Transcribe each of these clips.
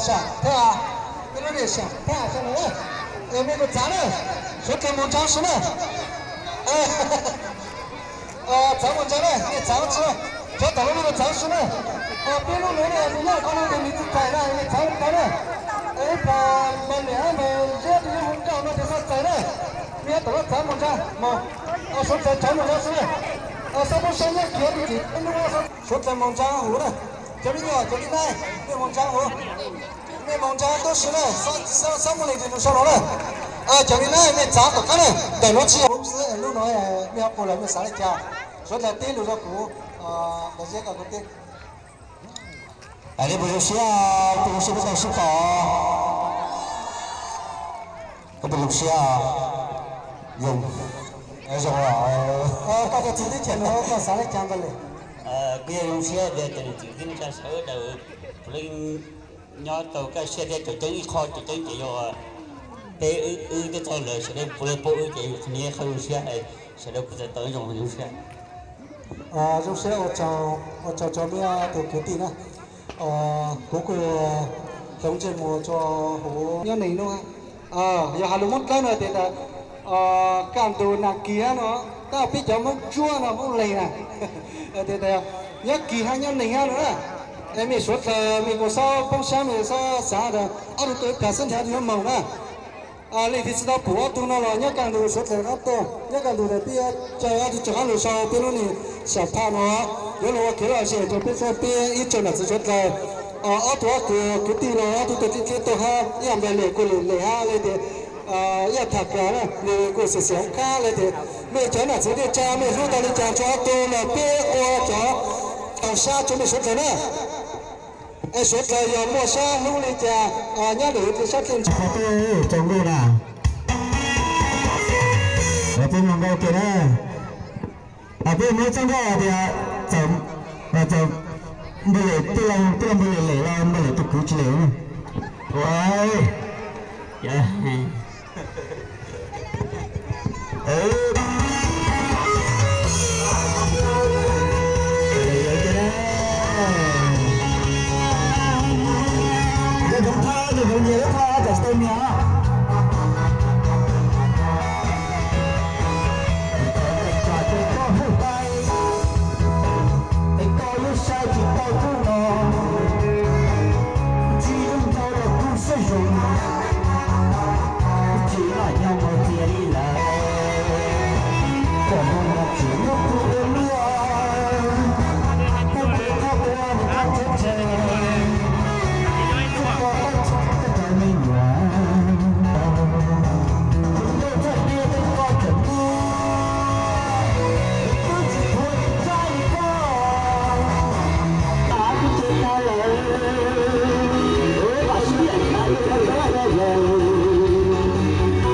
Sam thab, peb lub niam sam thab sawv daws na, es mej kuj txav na, suav dlawg moog ntsav si na. Txav moog ntsav na, mej txav tsi, cov tom lub mej kuj txav si na. Peb lub nuav na, nws nyob qhov nuav tes nws tsis txais na, mej txav ntawd na. Ib plag mas niam hab mas zeb rua yug hu nkauj no tes txhob txais na. Mej tom lub txav moog ntsav mog, suav dlawg txav moog ntsav si na. Xob poob sab nyob kiag ib tsi, suav dlawg moog ntsav huv na. Cov me nyuam, cov me naib, mej moog ntsav huv. Mej moog ntsav tub si na, xob muaj leej twg nug sau los na. Cov me naib mej txav tom qab na, ntawm nuav tsis yog lub xwb, lub nuav mej ho qus lawm mej xav le caag. Suav dlawg teb lug rua kuv, ntawd zeb koj kuv teb. Peb zoo siab, peb zoo siab peb tau sib pom. Koj peb zoo siab zoo, zoo, koj tug txiv teb chaws nuav koj xav le caag ntag le? Kuv yog zoo siab tias cov niam txiv kwv tij neej tsa sawv daws puav leej nyob tau kaj siab thiab cov ceeb ib qho cov ceeb ces yog peb wb tuaj txog lawm sawv daws puav leej paub wb ces yus qhov niag qhov zoo siab, sawv daws kuj txais tau zoo zoo siab. Zoo siab ua tsaug, ua tsaug rua mej tug kwv tij na. Kuv kuj hloov ntsej muag rua huv nyob neeg nuav. Yog has lug Moob Dlawb no tes tas kaj ntug nas kis hab no, tab peb cov Moob Tsuab no Moob Leeg na, tes tas nyob kis hab nyob neeg hab no na. Es mej suav dlawg mej kuj xob poob sab, mej xob xav tas ob tug tuaj ib plag xwb nrhiav tug yuav moog na. Leej twg tsis tau pum ob tug no los nyob kaj ntug suav dlawg qab tuaj, nyob kaj ntug tas peb caw ob tug tso qab lug sau peb lub niag sam thab no, yuav lug ua kev lom zem rua peb sab peb ib tsoom nam txiv suav dlawg. Ob tug ob tug kwv tij los ob tug tuaj tib teb tuaj hab, ib yam nplawg lem kuj lem lem hab le tes ib yam tham kag na, nws kuj xiam xiam qab le tes mej cov nam txiv neej tsa mej hlub tau le caag rua ob tug los peb ua cov tau sab rua mej suav dlawg na. Es suav dlawg yog muaj sab hlub le caag nyob ntawm huv sab dlej ntsa qhov tuaj tsaus ntuj na. Peb mloog nkauj kiag na. Peb muab txoj nkauj tias txawm, txawm npawg lem tij laug, tij laug npawg lem lem los npawg lem tus kwv tsis lem. Es koj lub saib tsis tau kuv no, tsis zoo nraug los kuv saib zoo. Tsis noj nyob mus txias li lawm, kom mus los tsis muab kuv ua luaj. Kuv tes qhov quav nws qhov tsheb tsheb, kuv koj tau tsis tau me nyuam. Kuv tau txoj dej kuv koj tseem muab, kuv tsis qhuas tsis txaij li koj. Kuv ces tag lawm, kuv ua siab ntshai kuv txhob txhob yog,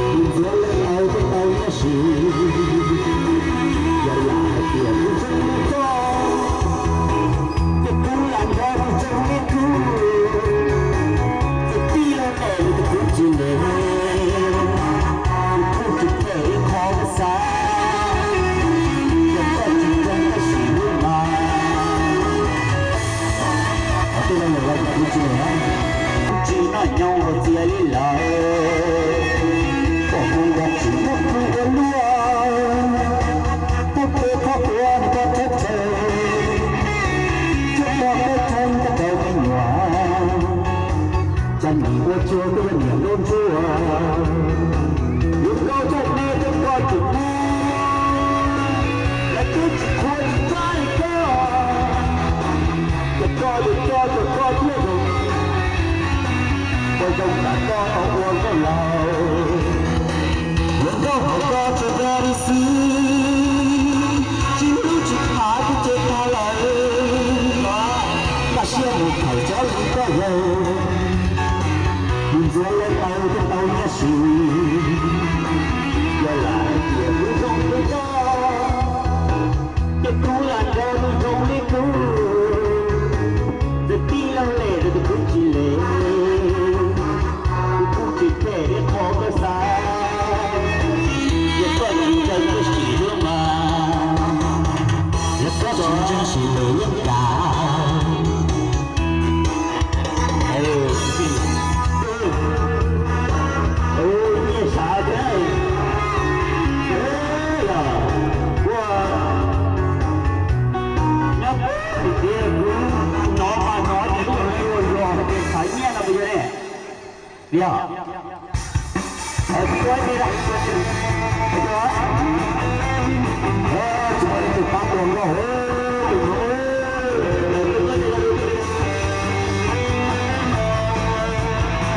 kuv ntxuav leej tau tau nyob sis, yog lam hais tias kuv zoo li koj, ces kuv lam nrog kuv zoo li kuv, ces tij laug ne kuv tsis le, kuv kuj tsis phem ib qho xav, yog koj tsis zoo tab sis lub mas. Tij laug ne kuv tsis le, tsis noj nyob ua txias li lawm, kom kuv los tsis muab kuv ua luaj. Kuv tes qhov quav nws qhov tsheb tsheb, tsuas koj peb txheeb koj tau me nyuam. Cov niam ua tsuag kuj yog niam lub ntsuag, yus koj txoj dej rau koj tseem muab, lawv twb tsis qhuas tsis txaij li koj. Ces koj yuav coj tau koj thiab zoo, ua zoo nram koj tau ua nkauj laug. Yuav nkauj hauv koj tsuas dag li xwb, tsis hlub tsis tham kuv ces tag lawm. Kaj siab mus thawm cov li koj yog, kuv ntxuav leej tau tau nyob sis, yog lam hais tias kuv zoo li koj, ces kuv lam nrog nws zoo li kuv. Tus tij laug le, tus kwv tsis le, kuv kuj tsis phem ib qho koj xav, yog koj tsis ntseeg koj sim lub mas, yog koj tsis ntseeg sim lawm yeej kam. Yog, tuaj ib pliag, tuaj, tsis muaj leej twg pab tua nkauj, tus no,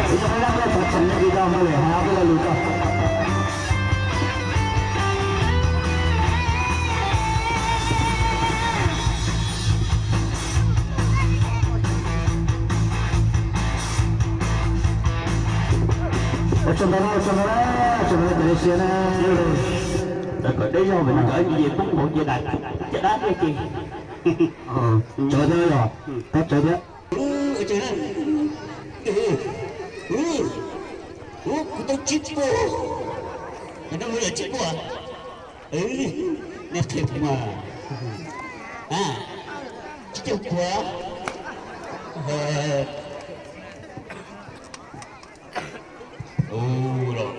kuv yog pab dab peb tov tseem li tau npawg Lem hais ob peb lo lus tau. Ua tsaug ntau na, ua tsaug ntau na, ua tsaug ntau na, cov siab na. Kom deb zog mas cov nce poob hauv cia dab, cia dab thiab ces. Tsawv thiab yog, pab tsawv thiab. Kuv tau tsib puas, no mus yog tsib puas. Nej qhia kuv mas, tsib caug puas. Ua los,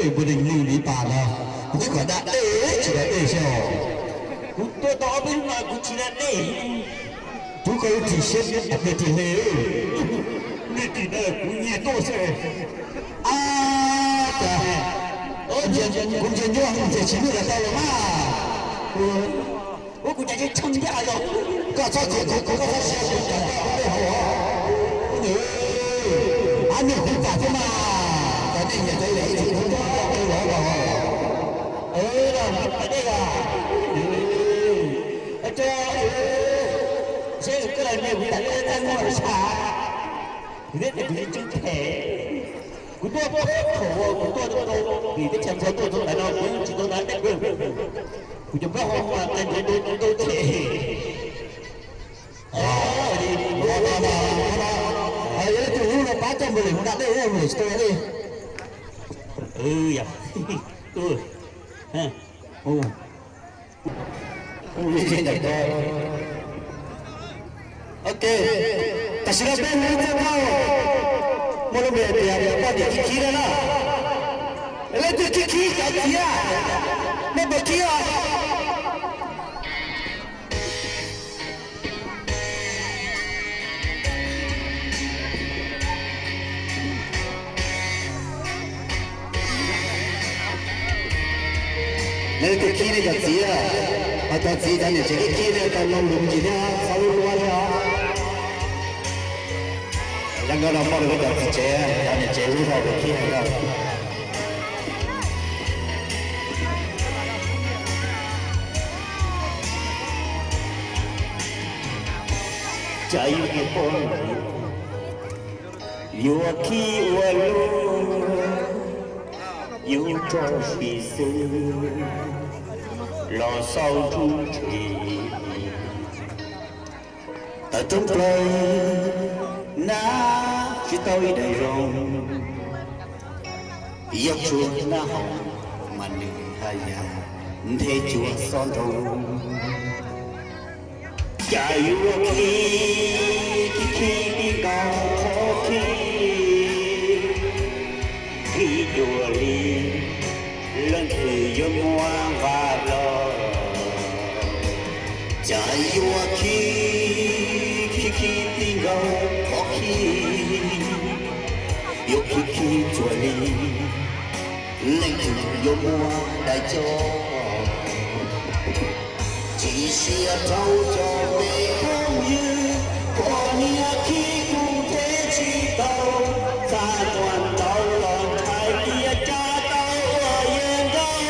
npua neeg lwj li tas no, kuv twb kom da dej tsis da dej xwb os. Kuv tua tau ob peb hnub no kuv tsis da dej. Kuv koj lub tsis siab tab pliag tsis hle. Nej tsis da kuv nyiag tuaj xwb. Ab, kuv ntsia ntsuab ces tsis muaj los tau los mas. Ua kuv cas tsis tsheej ncaj los. Koj txhob txiav kuv, koj txhob siab kuv, koj ua nej hauv. Ab, niag kuv pam thiab mas, koj nej nyiam cov lem ib txhis kuv tuaj tau qw los los. Los pab dej os. Seb koj los niag kuv tas lej tag muaj los sas. Kuv thiab tias kuv tsis tsheej phem. Kuv tuaj pab thaum kuv tuaj tau vim teb chaws ntxhua tuaj txog ntawd no kuv tsis tau ntawd dej. Kuv cov plaub hau mas qe ntxuav ntau ntau them. Yog leej twg hlub no pab coj npawg Lem mus da dej, npawg Lem tsis tau da dej. Ok, tam sim no peb hu lub txoj nkauj, muaj lub npe tias poj niam khib khib no na. Leej twg khib khib cov txiv, nej puas khib os? Leej twg khib nej cov txiv, ho cov txiv cov niam tsev khib khib nej tau mloog lus me ntsis thiab txhob lub luab thiab os. Zoo nkauj no muaj rau peb cov txiv tsev, cov niam tsev hlub rau peb khib heev na. Cas yuav khib poj niam, yuav khib ua luaj, yuav tso siv xwb los xauj ntsuj ntsig. Tawm rooj plaws na, tsis tau ib daim zoo, yog tsuas na hau mas nws haj yam nthe cuag xob nroo. Cas yuav khib, khib khib tib nkaus qhov khib, khib dua li leej twg yuav muab nqa los. Cas yuav khib, khib khib tib nkaus qhov khib, yuav khib khib dua li leej twg yuav muab dai coj. Tsis siab rau cov me phooj ywg, poj niam khib kuv thiaj tsis tau, txaj muag ntau los hais tias cas tau ua yeeb nkaus.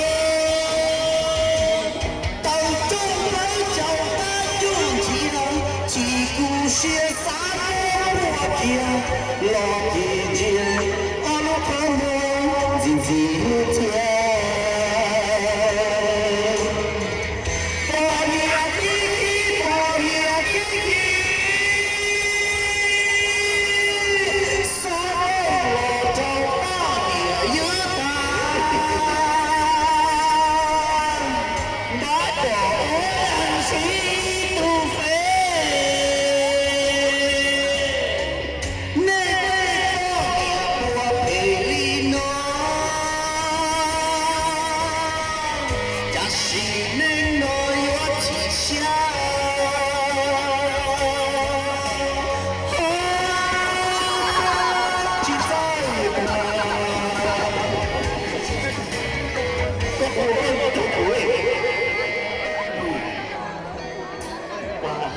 Tau rooj plaws caum qab cuag ntxhias, tsis khuv siab xav muab puag kiag los ces ntsia ob lub qhov muag ntxim ntxim thiab. Poj niam khib khib, poj niam khib khib,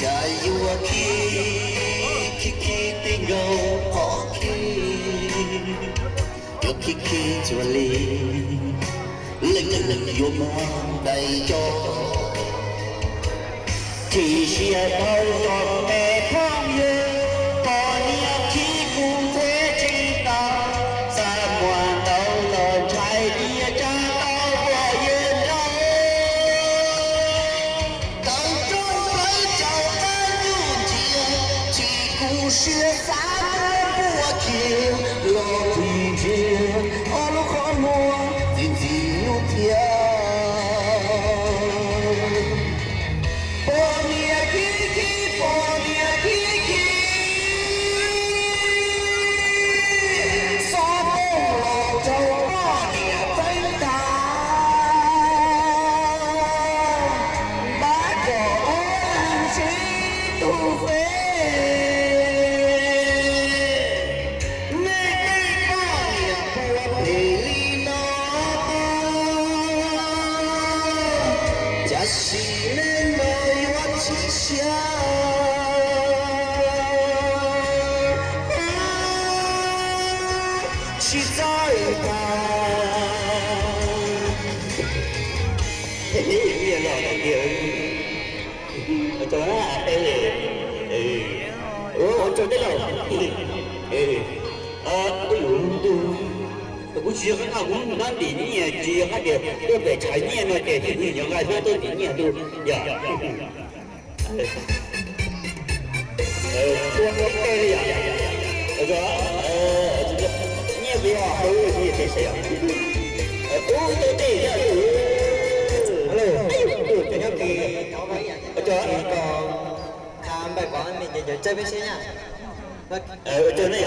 Cas yuav khib khib khib tib nkaus qhov khib, yuav khib khib txhua li, leej twg yuav muab dai coj. Chim siab dhau zog me phooj ywg, poj niam khib kuv thiaj tsis tau, xa muag ntau los ntshai tias tsam tau ua yawg nraug. Tau rooj plaub caum qab ntuj ntsia, tsis kuv siab xav tuaj puag kiag los phim ntsia ob lub qhov muag ntxim ntxim hlub thiab. Poj niam khib khib, poj niam khib khib, xob tooj los rau poj niam txeeb tag, npab kom ub leeg sib tu fe. Nej tej poj niam puas phem li no tag, cas sim neej no yuav tsis siab, tsis txawj tag. Ua tsaug tej laus. Kuv yug lug ntuj, kuv tsis yog qab no kuv ntab ntim nyiaj, tsis yog qab tias tuaj pem tshav nyiaj no ces tus twg yuav nqa xyab tuaj ntim nyiaj tus yog. Tua tej li yom. Nyiaj vim os, nyiaj tej seb yom. Ub, ib tug tej thiab. Tus nyob kis, ua tsaug, qha npaij pov me ncaws tsawb peb seb na. Ua tsaug nej,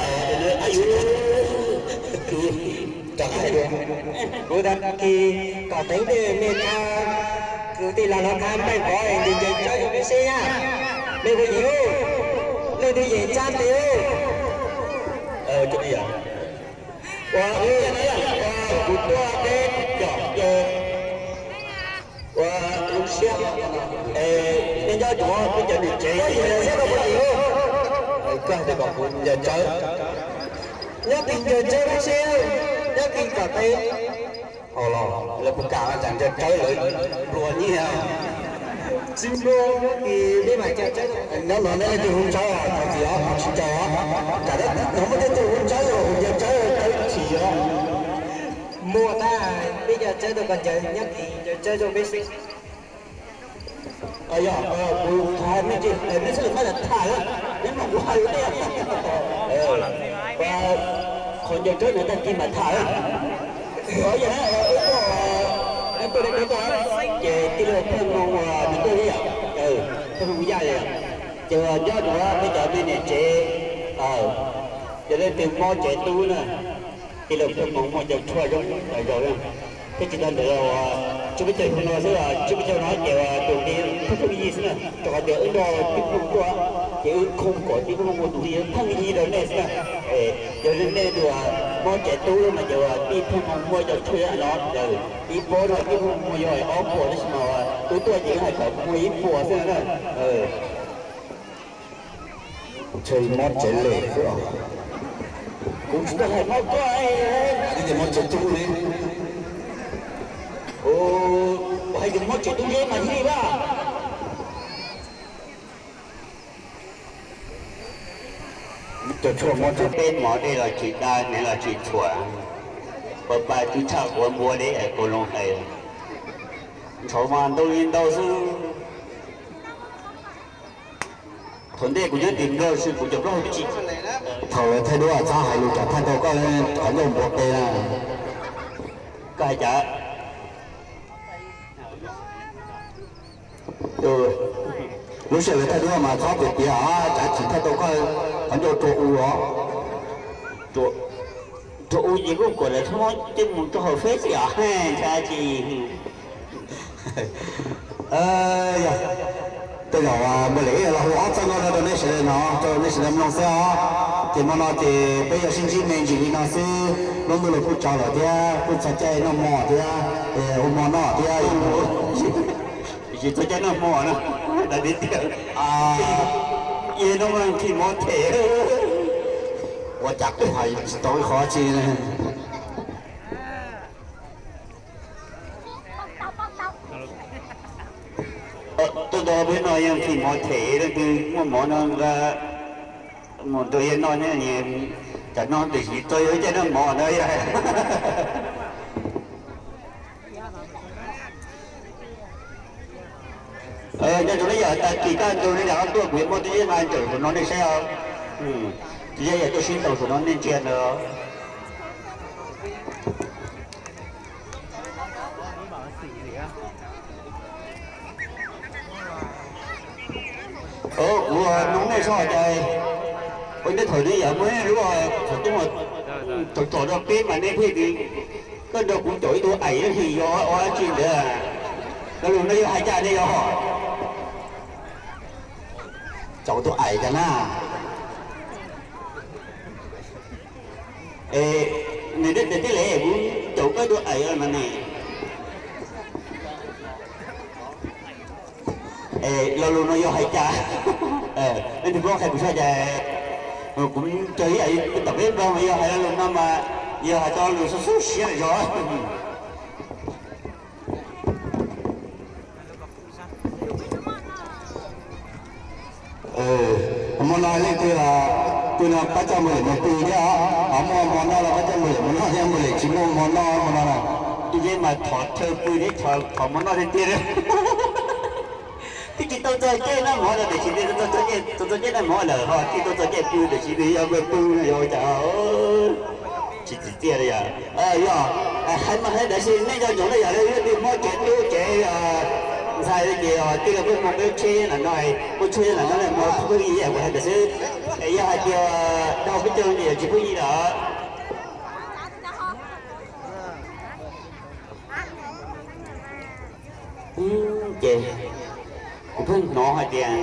kuv tag kis kom teev tej me tha kwv tij los no qha npaij pov es ncaws tsawb rau peb seb na. Me phooj ywg, leej twg yeem tsab tes? Ua, kuv tuaj peb cov ua lub siab, nej nyob duav peb cov niam tsev, koj hais tias kom kuv ncaws tsawb, nyob kis ncaws tsawb lub siab, nyob kis kom teev. Ho los lawv puas kam tsam ncaws tsawb lawv nplua nyiaj? Tsis nplua, nyob kis peb mam ncaws tsawb. Nyob no nej leej twg hu tsawb thov txim os, kuv tsis ncaws os. Tsam no muaj tej tug hu tsawb los kuv ncaws tsawb, tsawb chim os. Muaj tab, peb ncaws tsawb rau koj ncaws, nyob kis ncaws tsawb rau peb seb. Yog, kuv qha nej tsis, nej txhob tham tham, nej mam kuv hais nej. Qhov ncaws tsawb no tag kis mam tham. Yog wb tuaj, wb tuaj deb deb tuaj, ces tij laug Pheej Hmoo nws tuaj thiab yom, Pheej Hmoo Yaj yom, ces nyob rau peb cov me niam tsev, yog leej twg mob tsev tub na, tij laug Pheej Hmoo muaj cov tshuaj zoo tag zaus na. Thiab tsis tas ntawd, tshuaj peb caug no xwb, tshuaj peb caug no ces tus nqi pheej pheej yig xwb na, rau qhov tias wb nrog tij Pheej Hmoo tuaj, ces wb khoo kom tij Pheej Hmoo tus nqi pheej yig rau nej xwb na. Yog li nej tus mob tsev tub mas ces tij Pheej Hmoo muaj cov tshuaj no, ib pob no tij Pheej Hmoo muaj yog ob puas tab sis mas wb tuaj ces wb hais kom muaj ib puas xwb na. Ntshe mob tsev lem xwb os. Kuv tsis tau hais mob koj, hais tias mob tsev tub ne. Hais tias mob tsev tub zeb mas thiaj li vaj. Cov tshuaj muab tso peb mov dej los tsis da, hneev los tsis txhuam, pab pab twb tshaj quav npua deb es kaus loo hais. Ntshauv mas ntau li ntau xwb. Thaum ntej kuv nyob tim Nplog xwb kuv cov plaub hau twb tsis. Thaum lawv thaij duab txhob hais lus tsam thaij tau koj qhov ncauj npua qe na. Koj hais cas? Lub sij hawm lawv thaij duab mas txhob piav piav, tsam tsis thaij tau koj qhov ncauj rua u os. Rua u ces kuj kom lawv txhob muab coj mus rau hauv feb xwb os, ntshai tsis. Yog tej zaum npawg Lis los hu ob txoj nkauj no rau nej sawv daws no, rau nej sawv daws mloog xwb os. Ces hmo no ces peb yuav sib ntsib me ntsis li no xwb, lub ntuj los kuj tsaus lawm thiab kuj txog caij noj hmo thiab, ua hmo noj thiab. Tsis txog caij noj hmo no, da tiag tiag. Yog no mas nqhis mov them, ua cas kuj hais tsis tau ib qho tsi. Tuaj tau peb no yog nqhis mov them, leej twg muaj mov no nqa mus rau yawg noj, cov no tiam sis txog yog caij noj mov no yog. Nco ntsoov nej yog tag kis kaj ntug nej rov qab tuaj kuv yuav muab tib zeb nqa ncaws saum no nej saib os. Tib zeb yog tuaj sib ntaus saum no nej ntsia ntawd. Kuv nug nej soj hais tias, ua ntej thaum nej yog muaj ib lub qhov rooj tsom tsom rau peb mas nej thiaj li koj nrog kuv caum ib tug aim him yog ua dab tsi ntawd? Lo lus no yog hais cas nej yog caum tus aim cas na? Nws deb tes tib le kuv caum koj tus aim no ne. Lo lus no yog hais cas? Leej twg paub qhia kuv soj cas. Kuv cog ib yam tom peb Nplog mas yog hais lo lus no mas yog hais tau lo lus xub xub siab zog. Hmo no leej twg, twg no pab coj mus lem mus pw thiab os. Muaj hmo noj los pab coj mus lem mus noj thiab, mus lem tsis muaj hmo noj hmo no na. Tus zeb mas thov chaw pw thiab thov hmo noj tiag tiag. Twb tsis tau txog caij noj mov no tiam sis twb txog caij noj mov lawm ho twb tau txog caij pw tiam sis twb yuav pw pw no yog ua cas? Tsis tsim txiaj li yom. Yog hais mas hais tab sis nej nco ntsoov na yom, leej twg muaj kev hlub kev ntxhais ces tij laug pheej muaj peb tsheb nram no, muaj tshuaj nram no, muaj pheej ib yam kuv hais ntawd xwb. Yog hais tias dhau peb caug ces yuav tsis pheej ib lawm. Ces kuv pheej hnov hais tias,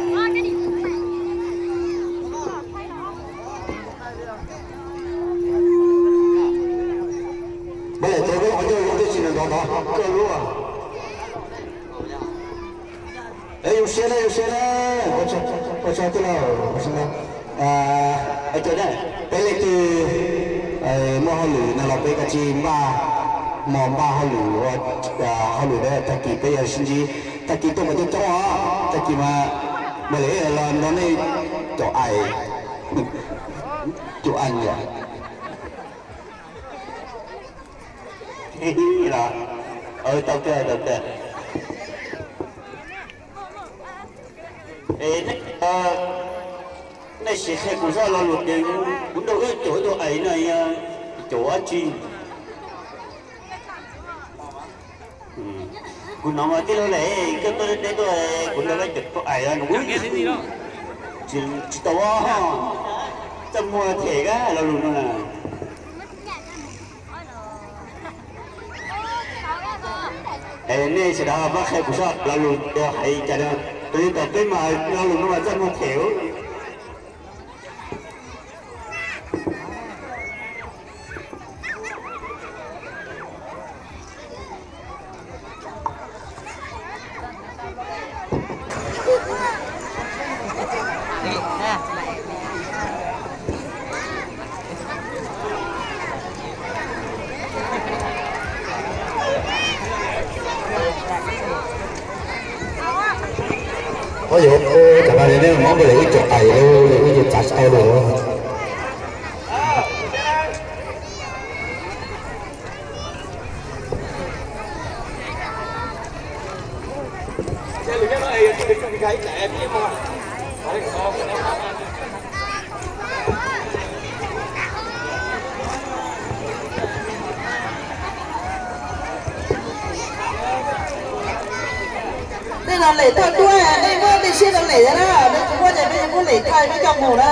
peb lam tau lub qhov ncauj zoo tib si nrov nrov koj lub. Es zoo siab na, zoo siab na, ua tsaug tij laug. Peb leej twg muaj hauj lwm no los peb kav tsij npaj hmo npaj hauj lwm, hauj lwm tag kis peb yuav sib ntsib. Tag kis tuaj mas coob coob os, tag kis mas npawg Lis los nrog nej caum aim, caum aim yom. Los, tau kawg tau kawg. Nej sim qhia kuv zaj lo lus tias kuv nrog koj caum ib tug aim no yog caum dab tsi? Kuv hnov mas tij laug lawm, koj tuaj deb tuaj, kuv nrog koj caum tus aim no, tsis tau, txaj muag them kab lo lus no na. Es nej sawv daws pab qhia kuv soj lo lus hais cas, tus li tom peb mas lo lus no mas txaj muag them. Ua yuav, tam no nej muab npawg Lis wb caum aim lawm, wb yuav txav tsis tau lawm. Nej los lem thawj duab, nej muab nej siab rau lem thiab na, nej tsis muab ces peb yuav muab lem thawj peb coj mus na.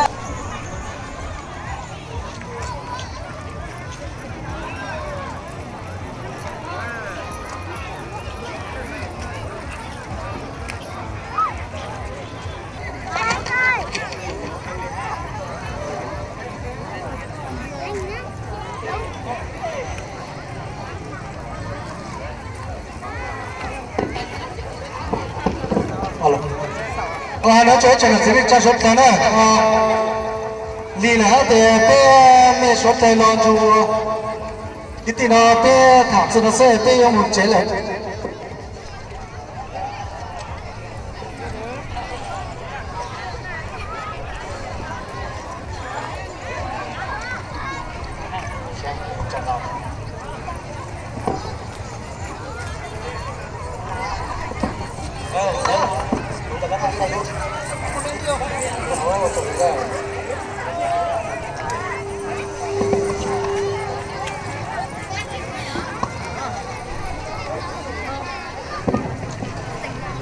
Hais no tso ib tsoom niam txiv neej tsa suav dlawg na, lig lawm hab tes peb mej suav dlawg los nrug kwv tij no peb tham txug no xwb peb yuav mus tsev lawm.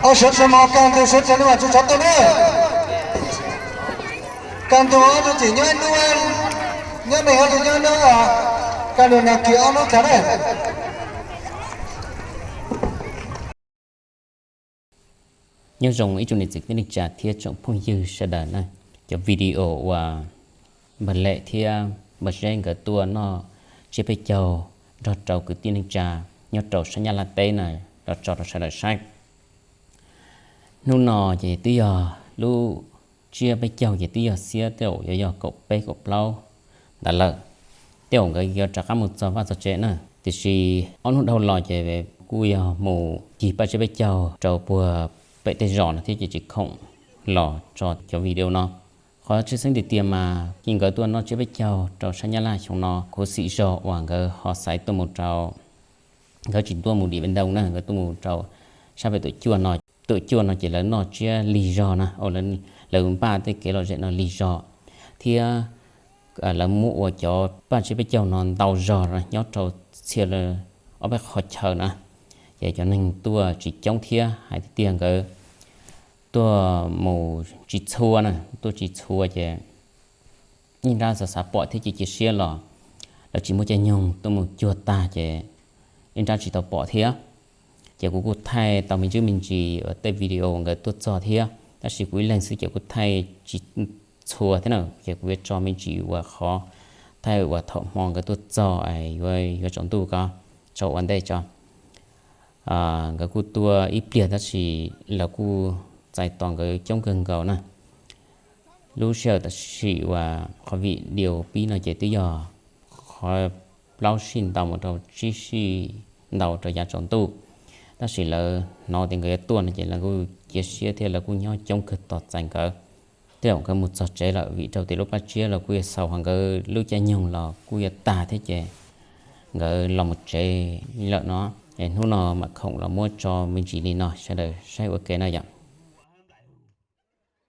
Ob suav dlawg mog, kaj ntug suav dlawg lub vas tsuv tsov tuaj na. Kaj ntug ob tug tim nyob ib hnub, nyob neeg ob tug nyob ib hnub, kaj ntug nag kis ob hnub tas na. Nyob zoo ib tsoom niam txiv kwv tij neej tsa thiab tsoom phooj ywg sawv daws na, cov video uas npawg Lem thiab npawg Zeb nkawd tuaj noj tsiab peb caug nrog rau kwv tij neej tsa nyob rau sab Nyab Laj teb na, los tso rau sawv daws saib. Hnub no ces twb yog lub tsiab peb caug ces twb yog xiab tej zaum yuav yog kaum peb kaum plaub ntawd lawm. Tej zaum nkawd yuav rov qab mus txog vaj txog tsev na, tiam sis ob hnub dhau los ces kuj yog mus cig paj tsiab peb caug rau puag pem tej zos no thiab ces tsis khoom los tso cov video no. Qhov tshwj xeeb tiag tiag mas ces nkawd tuaj noj tsiab peb caug rau sab Nyab Laj xyoo no khuv xim zog uas nkawd ho xaiv tuaj mus rau, nkawd tsis tuaj mus Điện Biên Đông na, nkawd tuaj mus rau sab pem Tuam Cuaj no. Tuam Cuaj no ces lawv noj tsiab lig zog na, lawv npaj tej kev lom zem no lig zog, thiab lawv muab ua cov paj tsiab peb caug no ntau zog nyob rau txhia ob peb qhov chaw na, ces cov neeg tuaj tsis coob thiab hais tiag tiag nkawd tuaj mus tsis txhua na, tuaj tsis txhua ces ib nrab xav xav pom thiab cia cia siab los lawv tsis muaj caij nyoog tuaj mus cuag tag ces ib nrab tsis tau pom thiab. Ces kuv kuj thaij tau me ntsis me ntsis uas tej video nkawd tuaj txog thiab, tab sis kuv ib leeg xwb ces kuv thaij tsis txhua thiab na, ces kuv yuav tso me ntsis uas qhov thaij uas thaum hmo nkawd tuaj txog yuav tsaus ntuj ko, tso ua ntej tso. Nkawd kuj tuaj ib pliag tab sis lawv kuj txais tos nkawd coob kawg nkaus na. Lub sij hawm tam sim uas qhov video pib no ces twb yog qhov plaub sij ntau mus rau tsib sij ntau rau yav tsaus ntuj, tab sis lawv hnov tias nkawd yuav tuaj no ces lawv kuj cia siab thiab lawv kuj nyob coob kawg tos txais nkawd. Tej zaum nkawd mus txog tsev lawm vim rau tias lub paj tsiab los kuj yuav xaus, ho nkawd lub caij nyoog los kuj yuav tag thiab ces nkawd los mus tsev lawm no. Es hnub no mam khoom los muab tso me ntsis li no sawv daws saib ua ke na yom.